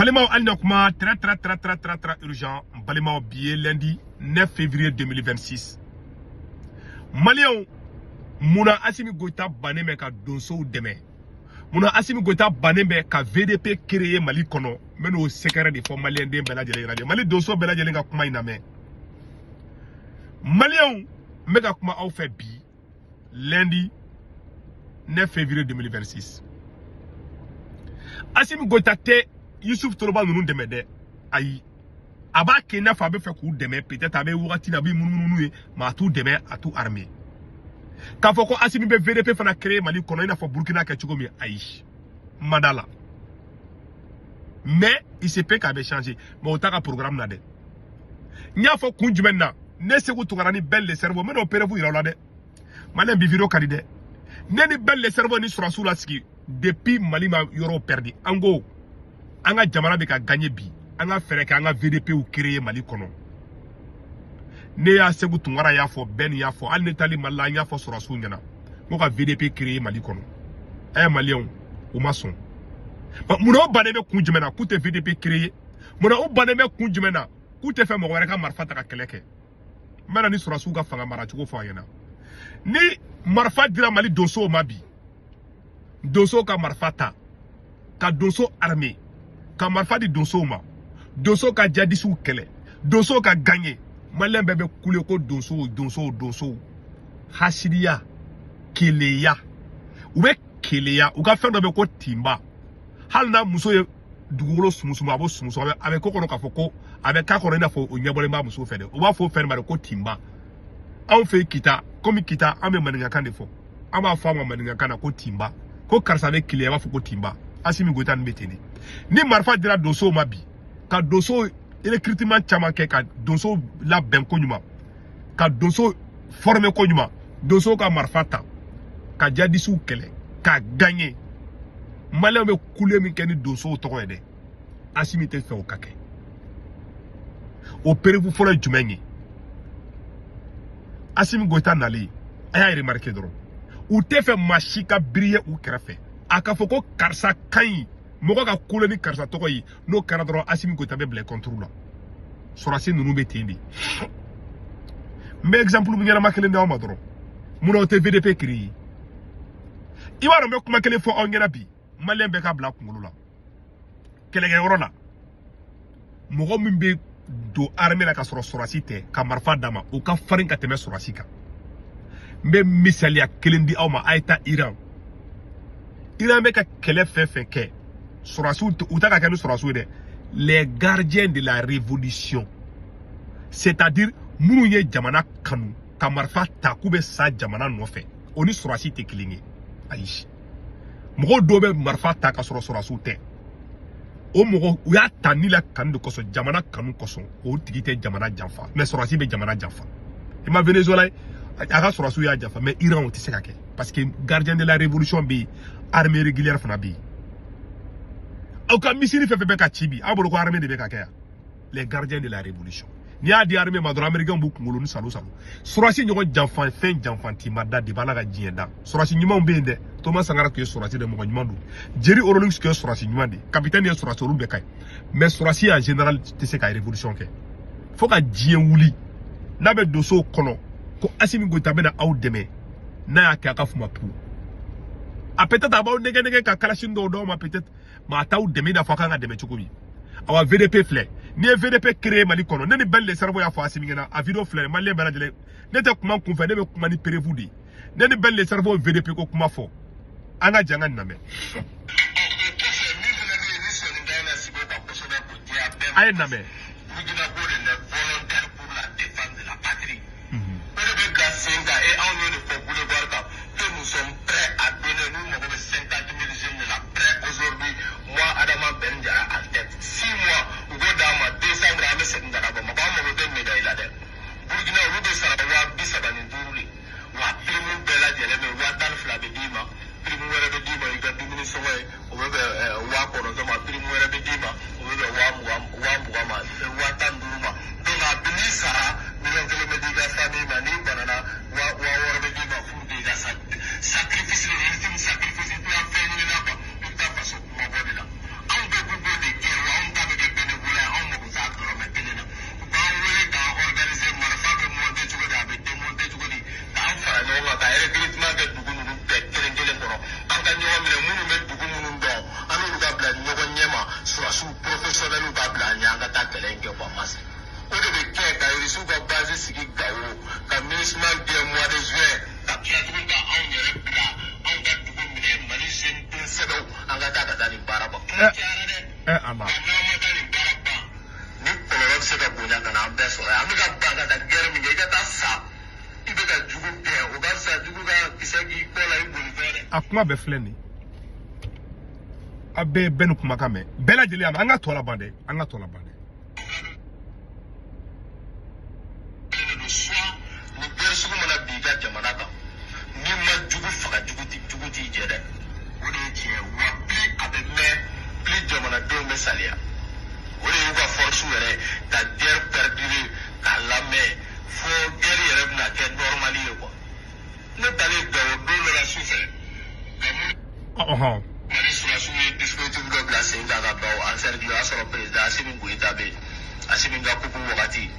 Balimaw, hali na kuma très très très très très très urgent. Balimaw, bi ye lundi 9 février 2026. Maliyɛnw, munna Assimi Goïta bannen bɛ ka donsow dɛmɛ? Munna Assimi Goïta bannen bɛ ka VDP créer Mali kɔnɔ? N bɛ n'o secret de fɔ maliyɛnden bɛɛ lajɛlen ɲɛna. Mali donso bɛɛ lajɛlen ka kuma in lamɛn. Maliyɛnw, n bɛ ka kuma aw fɛ bi lundi 9 février 2026. Assimi Goïta tɛ Yusuf Toloba ninnu dɛmɛ dɛ, ayi. A b'a kɛ i n'a fɔ a bɛ fɛ k'u dɛmɛ, peut-être a bɛ wagati la, a bɛ munumunu n'u ye, mais a t'u dɛmɛ, a t'u armer. K'a fɔ ko Assimi bɛ VDP fana créer Mali kɔnɔ i n'a fɔ Burkina kɛ cogo min, ayi, n ma da la. Mais il se peut k'a bɛ changer, mais o t'a ka programme na dɛ. N y'a fɔ kun jumɛn na? Ne Sékou Tounkara ni Ben le Cerveau, n bɛn'o preuve yira aw la dɛ. Maliyɛn, bi vidéo ka di dɛ. Ne ni Ben le Cerveau ni sɔrɔsiw lasigi depuis Mali ma yɔrɔw perdu. An ko an ka jamana bɛ ka gagner bi, an ka fɛɛrɛ kɛ an ka VDPw créer Mali kɔnɔ. Ne y'a Sékou Tounkara y'a fɔ, bɛɛ ni y'a fɔ, hali ne taali Mali la, an y'a fɔ sɔrɔsiw ɲɛna n ko ka VDP créer Mali kɔnɔ. Maliyɛnw, u ma sɔn. Munna o bannen bɛ kun jumɛn na k'u tɛ VDP créer? Munna o bannen bɛ kun jumɛn na k'u tɛ fɛ mɔgɔ wɛrɛ ka marifa ta ka kɛlɛ kɛ? N bɛna ni sɔrɔsiw ka fanga maracogo fɔ a ɲɛna. Ni marifa dira Mali donsow ma bi, donsow ka marifa ta ka donso armée, ka marifa di donsow ma, donsow ka jadisiw kɛlɛ, donsow ka gagner, maliyɛn bɛɛ bɛ kule ko donsow, donsow, donsow. Hasidiya, keleya, u bɛ keleya. U ka fɛn dɔ bɛ ko tinba. Hali n'a muso ye dugukolo sumusumu, a b'o sumusumu, a bɛ ko kɔnɔ k'a fɔ ko a bɛ k'a kɔnɔ i n'a fɔ o ɲɛbɔlen b'a muso fɛ dɛ. U b'a fɔ o fɛn ma de ko tinba. Anw fɛ yen Kita, komi Kita an bɛ maninkakan de fɔ, an b'a fɔ a ma maninkakan na ko tinba, ko karisa bɛ keleya, a b'a fɔ ko tinba. Assimi Goïta nin bɛ ten de. Ni marifa dira donsow ma bi, ka donso recrutement caman kɛ, ka donso labɛn ko ɲuman, ka donso former ko ɲuman, donsow ka marifa ta ka jadisiw kɛlɛ ka gagner, maliyɛnw bɛ kule min kɛ ni donsow tɔgɔ ye dɛ, Assimi tɛ fɛ o ka kɛ. O preuve fɔlɔ ye jumɛn ye? Assimi Goïta nalen, a y'a remarqué dɔrɔn, u tɛ fɛ maa si ka briller u kɛrɛfɛ, a ka fɔ ko karisa ka ɲi, mɔgɔ ka kule ni karisa tɔgɔ ye. N'o kɛra dɔrɔn, Assimi Goïta bɛ bila contre la. Sɔrɔsi ninnu bɛ ten de. N bɛ exemple ɲɛnama kelen d'aw ma dɔrɔn. Munna o tɛ VDP créer? I b'a dɔn, n bɛ kuma kelen fɔ aw ɲɛna bi, maliyɛn bɛɛ ka bila kunkolo la. Kɛlɛkɛyɔrɔ la, mɔgɔ min bɛ don armée la ka sɔrɔ sɔrɔsi tɛ, ka marifa d'a ma, o ka farin ka tɛmɛ sɔrɔsi kan. N bɛ misaliya kelen di aw ma. A ye taa Iran. Iran bɛ ka kɛlɛ fɛn fɛn kɛ, sɔrɔsiw u tɛ ka kɛ ni sɔrɔsiw ye dɛ. Les gardiens de la révolution, c'est-à-dire minnu ye jamana kanu ka marifa ta k'u bɛ sa jamana nɔfɛ, o ni sɔrɔsi tɛ kelen ye, ayi. Mɔgɔw dɔw bɛ marifa ta ka sɔrɔ sɔrɔsiw tɛ. O mɔgɔ, u y'a ta ni la kanu de kosɔn, jamana kanu kosɔn. O tigi tɛ jamana janfa, mais sɔrɔsi bɛ jamana janfa. I ma Venezuela ye, a ka sɔrɔsiw y'a janfa, mais Iran o tɛ se ka kɛ, parce que gardien de la révolution bɛ yen, armée régulière fana bɛ yen. Aw ka missile fɛn fɛn bɛ ka ci bi, aw bolo ko armée de bɛ ka kɛ yan? Les gardiens de la révolution. N'i y'a di armée ma dɔrɔn, américain b'u kunkolo ni salo salo. Sɔrɔsi ɲɔgɔn janfa fɛn janfanti ma da de. Ala ka diɲɛ da, sɔrɔsi ɲumanw bɛ yen dɛ. Thomas Sankara tun ye sɔrɔsi de, mɔgɔ ɲuman don. Jerry Rawlings tun ye sɔrɔsi ɲuman de, capitaine ye sɔrɔsi, olu bɛɛ ka ɲi. Mais sɔrɔsi en général tɛ se ka révolution kɛ fo ka diɲɛ wuli. N'a bɛ donsow kɔnɔ ko Assimi Goïta bɛna aw dɛmɛ, n'a y'a kɛ, a ka fuma pu. A peut-être a b'aw nɛgɛ nɛgɛ ka kalasini dɔw d'aw ma peut-être, mais a t'aw dɛmɛ i n'a fɔ a kan ka dɛmɛ cogo min. Awa, VDP filɛ. N'i ye VDP créer Mali kɔnɔ, ne ni Ben le Cerveau y'a fɔ Assimi ɲɛna. A vidéo filɛ, maliyɛn bɛɛ lajɛlen. Ne tɛ kuma kun fɛ, ne bɛ kuma ni preuve de ye. Ne ni Ben le Cerveau VDP ko kuma fɔ, an ka jɛ an ka nin lamɛn. Kɔfɛ, min fana bɛ yen ni sɔnni da la sigi o kan kosɛbɛ k'o diya bɛɛ ma. A ye lamɛn. Burkina ko de la volontaire pour la défense de la patrie. O de bɛ bila sen kan. Et anw y'o de fɔ boulevard kan que nous sommes prêts à donner. Nous mago bɛ 50 000 jeunes de la, prêts aujourd'hui. Moi, Adama Ben Diarra en tête. 6 mois, u b'o d'an ma. Décembre, an bɛ segin ka na Bamakɔ. An mago tɛ médaille la dɛ. Burkina, olu bɛ sara 35 000 de wa. Prime bɛɛ lajɛlen bɛ 12,000 bɛ d'i ma. Prime wɛrɛ bɛ d'i ma, i ka dumuni sɔngɔ ye, o bɛ bɛn 9000 ma. Prime wɛrɛ bɛ d'i ma, o bɛ bɛn 20 000, 20 000 ma, 15 000 ma. Donc a bɛ n'i sara, 1 million bɛ di i ka famille ma. N'i banana, 6000 bɛ d'i ma pour que i ka sacrifice de, ultime sacrifice, i tɛ fɛn ɲini na quoi, i bɛ taa faso kumabɔ de la. Anw bɛɛ b'o de kɛ wa anw ta. Sɔrɔsiw professionnels ka bila an ɲɛ, an ka taa kɛlɛ in kɛ quoi. Masi o de bɛ kɛ ka Irisiw ka base sigi Gawo, ka MINUSMA gɛn mois de juin, ka tila tuguni ka anw yɛrɛ bila, anw ka dugu minɛ, Mali jeune den sɛbɛw, an ka taa ka taa nin baara ban. Kuma cayara dɛ. Ɛ ala. Nka n'an ma taa nin baara ban, ni kɔlɔlɔ bɛ se ka bonya ka na an bɛɛ sɔrɔ yan. An bɛ ka ban ka taa guerre min kɛ, i ka taa sa, i bɛ ka jugu gɛn, o ka fisa jugu ka kisɛ k'i kɔ la i bolitɔ dɛ. A kuma bɛɛ filɛ nin ye, a bɛɛ bɛ nin kumakan mɛn, bɛɛ lajɛlen y'a mɛn. An ka tɔ laban dɛ, an ka tɔ laban dɛ. Don soit ni guerre sugu mana bin i ka jamana kan, n'i ma jugu faga, jugu ti jugu t'i jɛ dɛ. O de ye tiɲɛ ye. Wa plus a bɛ mɛn, plus jamanadenw bɛ saliya. O de y'u ka force yɛrɛ ka guerre perdurer k'a lamɛn fo guerre yɛrɛ bɛna kɛ normal ye quoi. Ne talen Gawo don dɔ la su fɛ ka mun Mali sɔrɔsiw ye dispositif dɔ bila sen kan ka Gawo encercler. O y'a sɔrɔ président Assimi Goïta bɛ yen, Assimi ka coupe wagati.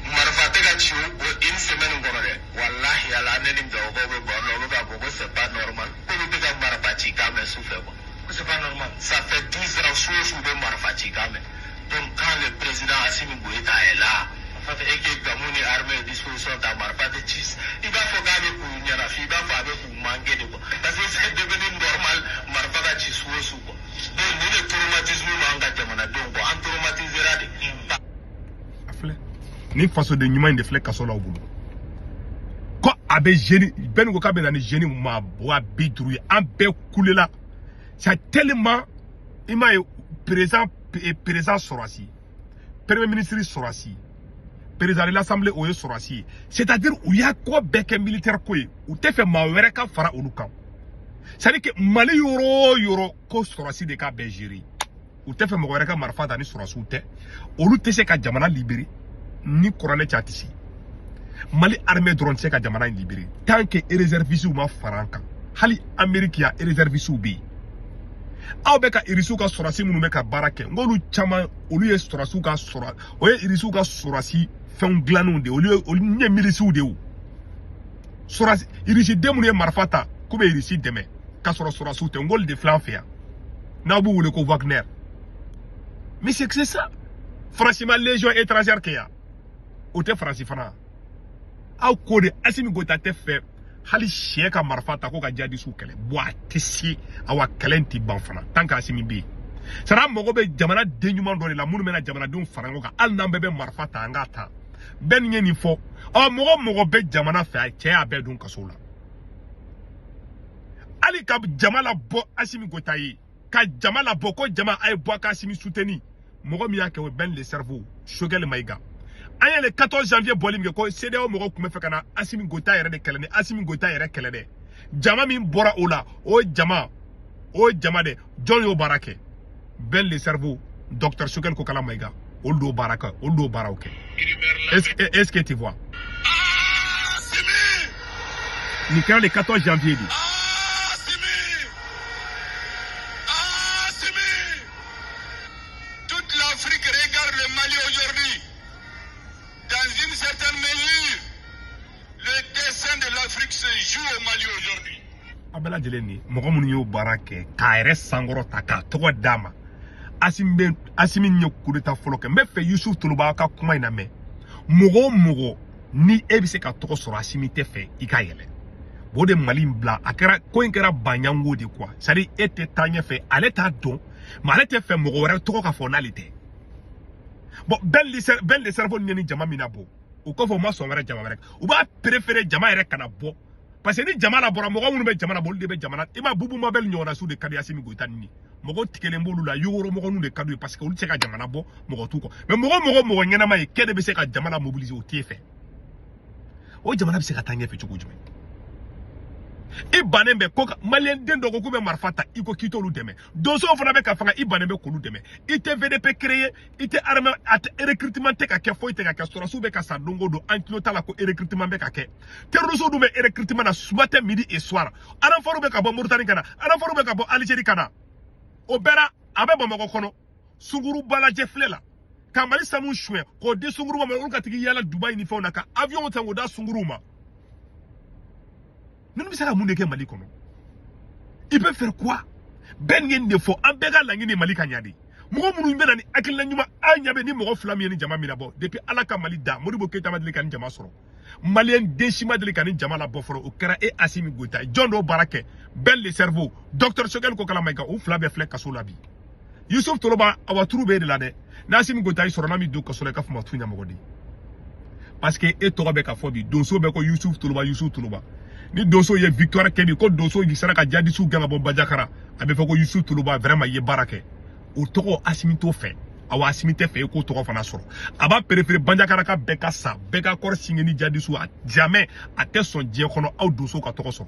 Marifa tɛ ka ci o une semaine kɔnɔ dɛ. Walahi ala, ne ni Gawokaw bɛ baro la, u bɛ k'a fɔ ko c'est pas normal, k'olu tɛ ka marifa ci kan mɛn su fɛ quoi, ko c'est pas normal. Ça fait 10 ans, su o su u bɛ marifa ci kan mɛn. Donc quand le président Assimi Goïta est là et que Gamou ni armée ye disposition ta, marifa tɛ ci, i b'a fɔ k'a bɛ k'u ɲɛnafi, i b'a fɔ a bɛ k'u manquer de quoi, parce que c'est devenu normal marifa ka ci su o su quoi. Donc nin de traumatisme b'an ka jamanadenw quoi, an traumatisera de. A filɛ nin, fasoden ɲuman in de filɛ kaso la u bolo ko a bɛ jeune bɛɛ ni ko k'a bɛ na ni jeune maa 50 000 ye. An bɛɛ kulela. C'est tellement, i m'a ye, président sɔrɔsi, premier ministre sɔrɔsi, président de l'assemblée o ye sɔrɔsi ye. C'est à dire u y'a ko bɛɛ kɛ militaire ko ye, u tɛ fɛ maa wɛrɛ ka fara olu kan. C'est à dire que Mali yɔrɔ o yɔrɔ ko sɔrɔsi de k'a bɛɛ gérer, u tɛ fɛ mɔgɔ wɛrɛ ka marifa ta ni sɔrɔsiw tɛ. Olu tɛ se ka jamana libérer ni kuranɛ cɛ, a tɛ se. Mali armée dɔrɔn tɛ se ka jamana in libérer tant que réservistes ma fara an kan. Hali Amérique ya réservistes bɛ yen. Aw bɛ ka Irisiw ka sɔrɔsi minnu bɛ ka baara kɛ, n k'olu caman, olu ye sɔrɔsiw ka sɔrɔ, o ye Irisiw ka sɔrɔsi fɛnw dilannenw de ye. Olu ye, olu ye milisiw de ye. O sɔrɔsi Irisi den minnu ye marifa ta k'u bɛ Irisi dɛmɛ k'a sɔrɔ sɔrɔsiw tɛ, n k'olu de filɛ an fɛ yan, n'aw b'u wele ko Wagner. Mais c'est que c'est ça, Faransi ma légion étrangère kɛ yan, o tɛ Faransi fana. Aw ko de Assimi Goïta tɛ fɛ hali sɛ ka marifa ta ko ka jihadisiw kɛlɛ. Bon, a tɛ se, awa kɛlɛ in tɛ ban fana tant que Assimi bɛ yen. Sara mago bɛ jamana den ɲuman dɔ de la minnu bɛna jamanadenw fara ɲɔgɔn kan, hali n'an bɛɛ bɛ marifa ta, an k'a ta. Bɛɛ ni ye nin fɔ. Ɔ mɔgɔ mɔgɔ bɛ jamana fɛ, a cɛ y'a bɛɛ don kaso la. Hali ka jama labɔ Assimi Goïta ye, ka jama labɔ ko jama a ye bɔ a ka Assimi soutenir, mɔgɔ min y'a kɛ o ye Ben le Cerveau, Choguel Maïga. An ye le 14 janvier bɔli min kɛ ko CEDEAO mɔgɔw tun bɛ fɛ ka na Assimi Goïta yɛrɛ de kɛlɛ, ni Assimi Goïta yɛrɛ kɛlɛ dɛ. Jama min bɔra o la, o jama, o jama dɛ, jɔn y'o baara kɛ? Ben le Cerveau, docteur Choguel Kokala Maïga, olu d'o baara kɛ, olu d'o baaraw kɛ. Est-ce que tu vois? Nin kɛra le 14 janvier de. Assimi! Assimi! Toute l'Afrique regarde le Mali aujourd'hui. Dans une certaine mesure, le destin de l'Afrique se joue au Mali aujourd'hui. A bɛɛ lajɛlen ni mɔgɔ minnu y'o baara kɛ k'a yɛrɛ sankɔrɔ ta k'a tɔgɔ d'a ma. Assimi bɛ, Assimi ye coup d'état fɔlɔ kɛ. N bɛ fɛ Youssouf Toloba ka kuma in na mɛn. Mɔgɔ o mɔgɔ ni e bɛ se ka tɔgɔ sɔrɔ Assimi tɛ fɛ i ka yɛlɛ, o de Mali in bila. A kɛra ko in kɛra baɲango de quoi. C'est à dire e tɛ taa ɲɛfɛ, ale t'a dɔn, mais ale tɛ fɛ mɔgɔ wɛrɛ tɔgɔ ka fɔ n'ale tɛ. Bon, Ben le Cerveau ni jama min na bɔ o kɔfɛ, u ma sɔn wɛrɛ jama wɛrɛ, u b'a préféré jama yɛrɛ kana bɔ, parce que ni jama la bɔra, mɔgɔ minnu bɛ jama la bɔ, olu de bɛ jamana. I ma Boubou Mabel ɲɔgɔnna de ka di Assimi Goïta ni mɔgɔ tigɛlen b'olu la, yogoro mɔgɔninw de ka d'u ye, parce que olu tɛ se ka jamana bɔ, mɔgɔ t'u kɔ. Mais mɔgɔ ɲɛnama ye kɛ de bɛ se ka jamana mobiliser, o t'e fɛ. O jamana bɛ se ka taa ɲɛfɛ cogo jumɛn? I bannen bɛ ko maliyɛn den dɔ ko k'u bɛ marifa ta, i ko k'i t'olu dɛmɛ. Donsow fana bɛ ka fanga, i bannen bɛ k'olu dɛmɛ. I tɛ VDP créer, i tɛ armée, a tɛ recrutement tɛ ka kɛ, foyi tɛ ka kɛ. Sɔrɔsiw bɛ ka sa don o don, an tulo t'a la ko recrutement bɛ ka kɛ. Terroristes dun bɛ recrutement na matin, midi et soir. Renfort bɛ ka bɔ Mauritanie ka na, renfort bɛ ka bɔ Algérie ka na. O bɛɛ la, a bɛ Bamakɔ kɔnɔ sunguruba lajɛ filɛ la ka Mali sanu suɲɛ k'o di sunguruba ma, olu ka tigi yala Dubaï ni fɛnw na, ka avion san k'o da sunguruw ma. Ninnu bɛ se ka mun de kɛ Mali kɔnɔ? Il peut faire quoi? Bɛɛ nin ye nin de fɔ, an bɛɛ ka laɲini ye Mali ka ɲa de. Mɔgɔ minnu bɛ na ni hakilina ɲuman, aw ɲɛ bɛ ni mɔgɔ fila min ye ni jama min labɔ depuis Ala ka Mali da, Modibo Keyita ma deli ka ni jama sɔrɔ, maliyɛn den si ma deli ka ni jama labɔ fɔlɔ. O kɛra e Assimi Goïta ye. Jɔn dɔw baara kɛ Ben le cerveau, docteur Choguel Kokalla Maïga, u fila bɛɛ filɛ kaso la bi. Yusuf Toloba, awa turu bɛ e de la dɛ. N'Assimi Goïta y'i sɔrɔ n'a m'i don kaso la, i ka fama tu ɲɛmɔgɔ de, parce que e tɔgɔ bɛ ka fɔ bi. Donso bɛ ko Yusuf Toloba, Yusuf Toloba. Ni donso ye victoire kɛ bi, ko donso sera ka jadisiw gɛn ka bɔ Bandiagara, a bɛ fɔ ko Yusuf Toloba vraiment i ye baara kɛ. O tɔgɔ Assimi t'o fɛ. Awa Assimi tɛ fɛ e k'o tɔgɔ fana sɔrɔ. A b'a préféré Bandiagara ka bɛɛ ka sa, bɛɛ ka kɔrɔ signé ni jadisiw. A jamais a tɛ sɔn diɲɛ kɔnɔ aw donso ka tɔgɔ sɔrɔ.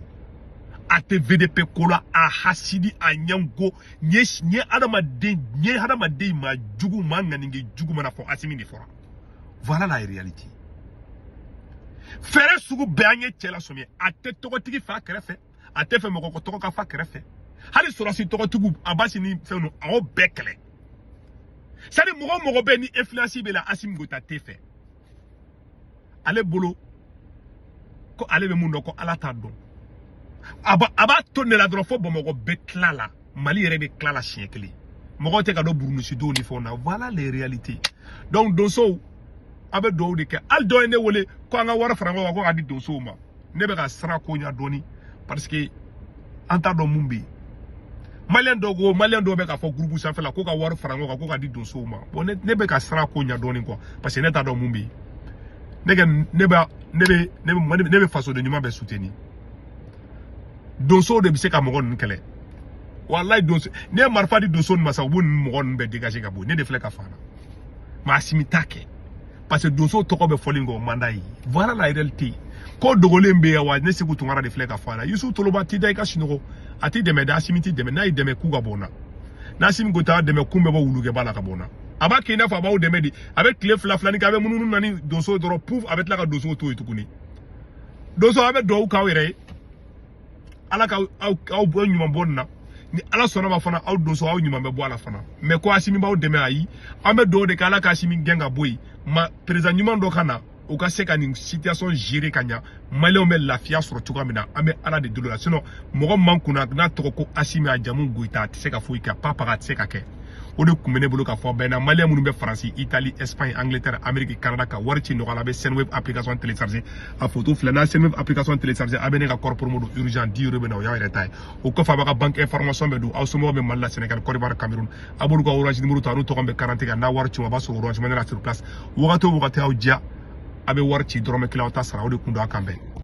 A tɛ VDP ko la, a hasidi, a ɲɛngo nin ye hadamaden, nin ye hadamaden maa jugu, maa ŋaninge jugu mana fɔ Assimi de fɔra. Voilà la réalité. Fɛɛrɛ sugu bɛɛ an ye cɛ la sɔmi. A tɛ tɔgɔtigi fɛ a kɛrɛfɛ, a tɛ fɛ mɔgɔ ko tɔgɔ ka fa kɛrɛfɛ. Hali sɔrɔsi tɔgɔtigiw, Abasi ni fɛn ninnu, a y'o bɛɛ kɛlɛ. C'est à dire mɔgɔ o mɔgɔ bɛ ni influence bɛ la, Assimi Goïta tɛ fɛ. Ale bolo ko ale bɛ mun dɔn, ko Ala t'a dɔn. A b'a to ne la dɔrɔn fo Bamakɔ bɛ tila la, Mali yɛrɛ bɛ tila la siɲɛ kelen. Mɔgɔw tɛ ka dɔn burunusidenw ni fɛnw na. Voilà les réalités. Donc donsow, a bɛ dugawu de kɛ. Hali dɔw ye ne wele ko an ka wari fara ɲɔgɔn kan ko k'a di donsow ma. Ne bɛ ka siran ko ɲɛ dɔɔni, parce que an t'a dɔn mun bɛ yen. Maliyɛn dɔw ko, maliyɛn dɔw bɛ k'a fɔ groupe sanfɛ la ko ka wari fara ɲɔgɔn kan ko k'a di donsow ma. Bon, ne bɛ ka siran ko ɲɛ dɔɔni quoi, parce que ne t'a dɔn mun bɛ yen. Ne kɛ ne bɛ ne bɛ ne bɛ ne bɛ fasoden ɲuman bɛɛ soutenir. Donsow de bɛ se ka mɔgɔ ninnu kɛlɛ. Walayi, donso, ne ye marifa di donso ninnu ma sa, u b'u ninnu mɔgɔ ninnu bɛɛ dégager ka bɔ yen. Ne de filɛ ka fa na, maa si mi t'a kɛ, parce que donso tɔgɔ bɛ fɔli kɔ, o man d'a ye. Voilà la réalité. Ko dogolen bɛ yen wa. Ne Sékou Tounkara de filɛ ka fɔ a la. Yusuf Toloba, t'i da i ka sunɔgɔ, a t'i dɛmɛ dɛ. Assimi t'i dɛmɛ. N'a y'i dɛmɛ, k'u ka bɔ n na. N'Assimi Goïta dɛmɛ, kun bɛ bɔ wulukɛba la ka bɔ n na. A b'a kɛ i n'a fɔ a b'aw dɛmɛ de. A bɛ tile fila filanin kɛ, a bɛ munumunu na ni donso dɔrɔn, puf, a bɛ tila ka donso to yen tuguni. Donso, a bɛ dugawu k'aw yɛrɛ ye, Ala ka aw bɔ ɲuman bɔ nin na. Ni Ala sɔnna ma fana, aw donso, aw ɲuman bɛ bɔ a la fana. Mais ko Assimi b'aw dɛmɛ, ayi. An bɛ dugawu de kɛ, Ala ka Assimi gɛn ka bɔ yen, ma président ɲuman dɔ ka na, o ka se ka nin situation gérer ka ɲa, maliyɛnw bɛ lafiya sɔrɔ cogoya min na. An bɛ Ala de deli o la. Sinon mɔgɔ man kunna n'a tɔgɔ ko Assimi, a jamu Goïta, a tɛ se ka foyi kɛ papa, a tɛ se ka kɛ. O de kun bɛ ne bolo k'a fɔ bɛɛ na. Maliyɛn minnu bɛ Faransi, Italie, Espagne, Angleterre, Amérique, Canada, ka wari ci nɔgɔya la, a bɛ Sendwave application télécharger. A photo filɛ. N'a Sendwave application télécharger, a bɛ ne ka code promo don urgent 10 euros bɛ na, o y'aw yɛrɛ ta ye. O kɔfɛ, a b'a ka banque information bɛ don. Aw somɔgɔw bɛ Mali la, Sénégal, Côte d'Ivoire, Cameroun, a b'olu ka Orange numéro ta, n'u tɔgɔ bɛ carte kan. N'a wari ci, a b'a sɔrɔ Orange Money la sur place. Wagati o wagati aw diya, a bɛ wari ci, dɔrɔmɛ kelen aw ta sara. O de kun don. A kan bɛn.